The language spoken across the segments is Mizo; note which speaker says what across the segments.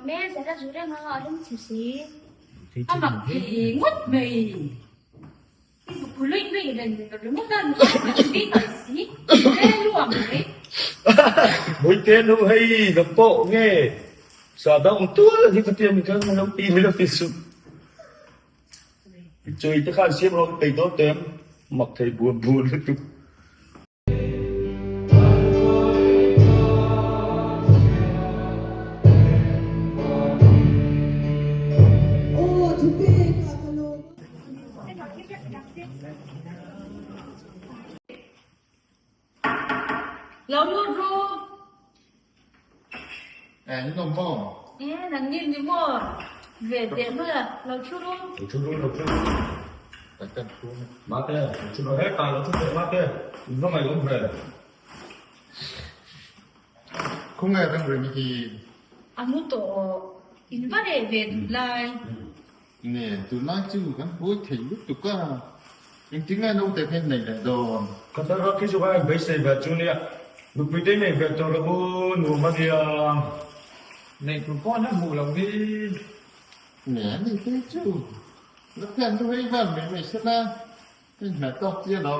Speaker 1: nuam e, zara zu reng a a rem chhe si. A mak thei ngawt mai. I zuk phu luih luih reng ringawt a, nula hian a tui ngai si, he luam mai.
Speaker 2: Mawite nu hei ka pawh nge sa dang tual hi ka tia mi kha lo ti mi lo ti suh. Chawi te khan siam rawh peih dawn teh ang mak thei buan buan lutuk.
Speaker 1: Lo lut ru.
Speaker 3: Eng nawm maw?
Speaker 1: E, nang ni ni maw? Ve teh hmala, lo thu ru.
Speaker 2: Lo thu ru, lo thu ru.
Speaker 3: Kan kan thu ru.
Speaker 2: Mate, lo thu ru. Heta, lo thu teh mate. In va ngaih awm ve.
Speaker 3: Khawngaih reng reng hi.
Speaker 1: A mu tawh aw. In va reh ve duh lai.
Speaker 3: Nge, tunlai chu kan buai thei lutuk a. Engtin nge naute kha in nei leh dawn?
Speaker 2: Ka thar rak hi chu ka en beisei ve chu nia. Nupui te nei ve tawh lo u, nuam a nia.
Speaker 4: Nei tur pawh an la hmuh loh hi.
Speaker 3: Nge a ni te chu. La phian chu hei vel mai mai se la, ka inhmeh tawk chiah lo.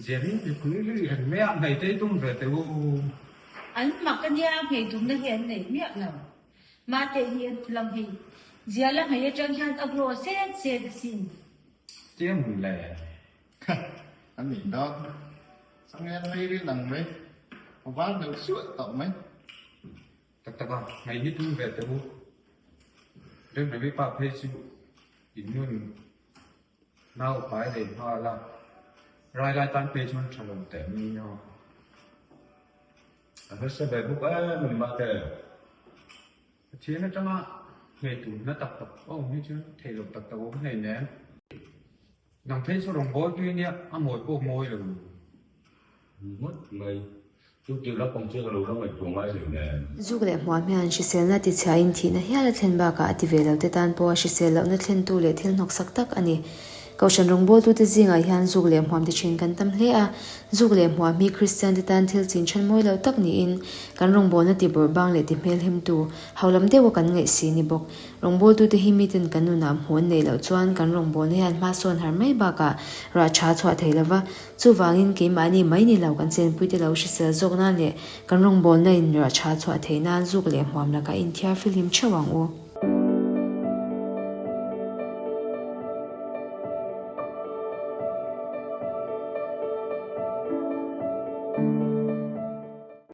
Speaker 4: Ziarin ti pui lui reng mai a, hmei te tum ve teh u.
Speaker 1: An mak a nia, hmei tumna hi an nei miah lo. Mate hi a lam hei zia la hmei atang hian a grow set set asin.
Speaker 4: Chiang hun le.
Speaker 3: Kha, a nih dawn. Changel hei rin ang mai. A var deuh suah tawh mai.
Speaker 4: Tak tak a, hmei hi tum ve teh u. Remremi pa phei chu in nun. Nau pai leh nghal a, rai lai tan phei chuan tha lo teh mai a.
Speaker 2: A harsa ve bawk em a ni mahte.
Speaker 4: Pathian atanga ngei tumna tak tak a awm hi chuan theih loh tak tak a awm hleinem. Nang phei chu rawngbâwl tui nia a mawi pawh mawi lo.
Speaker 2: Ngawt mai. Chu tir la pawng chu ka lo la ngaihtuah ngai lo nen.
Speaker 5: Zuk leh hmuam hian hriselna tichhiain thihna hial a thlen bakah a ti ve lo te tan pawha hrisel lohna thlentu leh thil hnawksak tak a ni. Kohhran rawngbawltute zingah hian zuk leh hmuam ti thin kan tam hle a, zuk leh hmuam hi Kristian te tan thil chin then mawi lo tak niin kan rawngbawlna ti bawrh bang leh ti hmelhemtu haulam deuha kan ngaih si ni bawk. Rawngbawltute hi miten kan nunah hmuh an neih loh chuan kan rawngbawlna hian hma sawn har mai bakah rah tha chhuah thei lova, Chuvangin keimahni mai ni lo kan chenpuite lo hrisel zawk nan leh kan rawngbawlna in rah tha chhuah theih nan zuk leh hmuam lakah inthiar filhim theuh ang u.